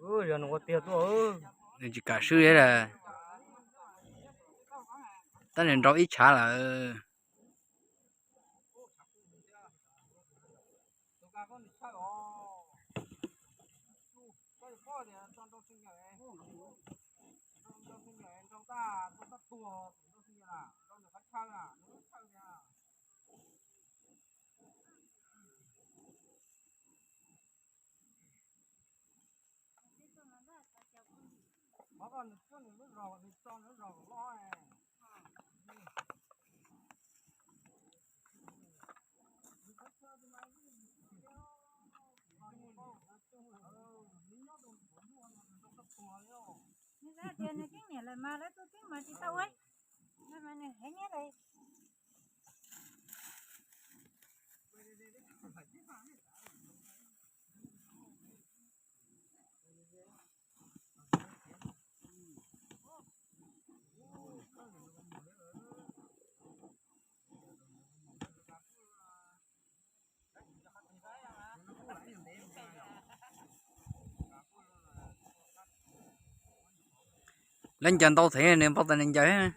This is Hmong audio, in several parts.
Yog nws ua tiag tuaj, nws tsis kam swb li lawm, tab nws nrau ib tshav lawm. Nws tias nws tib niam lawm mas lawv tus tib mas tsis tau ua, mas nws heev nyiab lawm. Lawv ncaws ntau thiab nws npau taws nws ncaws.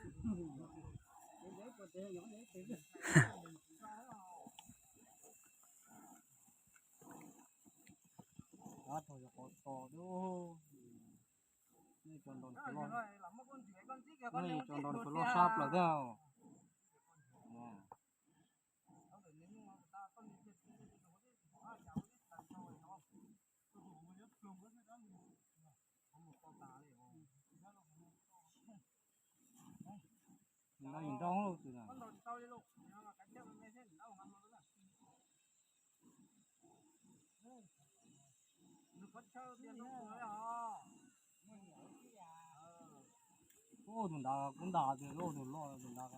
Nej tso nrau loj sab plaws thiab. Nrau nrau tus na. Tus nrad kuv ntas tias tus loj tus nrad.